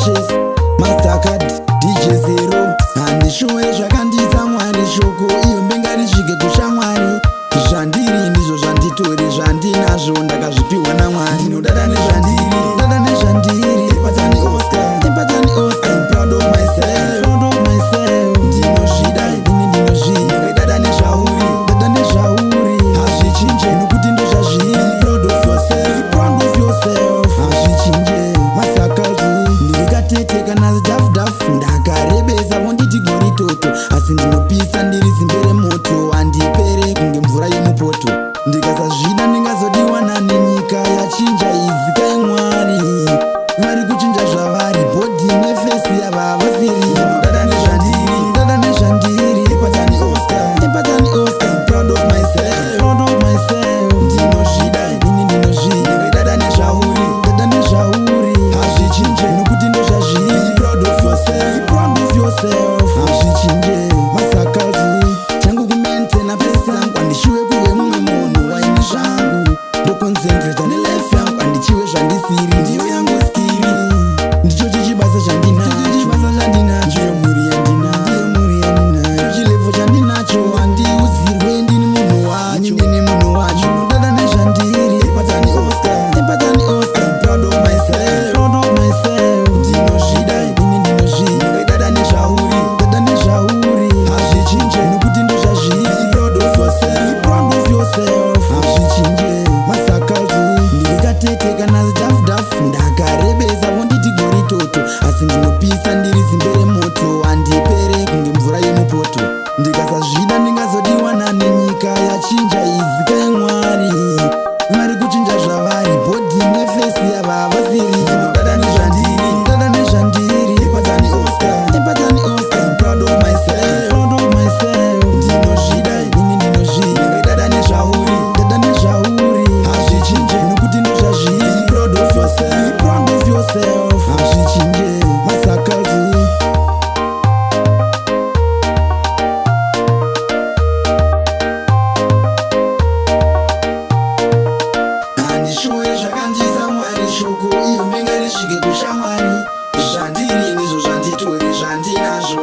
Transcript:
Ashes, Mastercard, DJ Zero. Handishuwe zvakandiita Mwari. Shoko iyo mbengarisvike kushamwari. Zvandiri ndizvo zvanditori, zvandinazvo ndakazvipiwa naMwari. Ndinodada nezvandiri, dada nezvandiri. Epatani Oscar, Epatani Oscar. I'm proud of myself, proud of myself. Ndinozvida ini, ndinozvida. Dada nezvauri, dada nezvauri. Hazvichinje nokuti ndozvazviri. Proud of yourself, proud of yourself. Hazvichinje masakalti. Ndiri katete kana zidhafudhafu, ndakarebesa vonditi goritoto, asi ndinopisa, ndiri zimbere moto, handipere kunge mvura yemupoto. Ndikasazvida ndingazodiwa nani? Nyika yachinja, izikai Mwari. Vari kuchinja zvavari, body neface yava vasiri. Dada nezvandiri, dada nezvandiri. Epatani Oscar, Epatani Oscar. I'm proud of myself, proud of myself. Ndinozvida ini, ndinozvida. Dada nezvauri, dada nezvauri. Hazvichinje nokuti ndozvazviri. Proud of yourself, proud of yourself. Hazvichinje masakalti. Changu kumaintaina pace yangu, handishuwe kuve mumwe munhu waine zvangu. Ndoconcentrata nelife yangu, handichiwe zvandisiri. Ndiyo yangu skill, ndicho chichibasa chandinacho, basa chandinacho. Ndiyo mhuri yandinayo, mhuri yandinayo. Chilevel chandinacho handiudzirwe, ndini munhu wacho, ndini munhu wacho. Dada nezvandiri. Epatani Oscar, Epatani Oscar. I'm proud of myself, proud of myself. Ndinozvida ini, ndinozvida. Dada nezvauri, dada nezvauri. Hazvichinje nokuti ndozvazviri. Proud of yourself, proud of yourself. Hazvichinje masakalti. Ndiri katete kana zidhafudhafu, ndakarebesa vonditi goritoto, asi ndinopisa, ndiri zimbere moto, handipere kunge mvura yemupoto. Ndikasazvida ndingazodiwa nani? Nyika yachinja, izikai Mwari. Vari kuchinja zvavari, body neface yava vasiri. Dada nezvandiri, dada nezvandiri. Epatani Oscar, Epatani Oscar. I'm proud of myself, proud of myself. Ndinozvida ini, ndinozvida. Dada nezvauri, dada nezvauri. Hazvichinje nokuti ndozvazviri. Proud of yourself, proud of yourself. Hazvichinje masakalti. Handishuwe zvakandiisa Mwari. Shoko iyo mbingarisvike kushamwari. Zvandiri ndizvo zvanditori, zvandinazvo.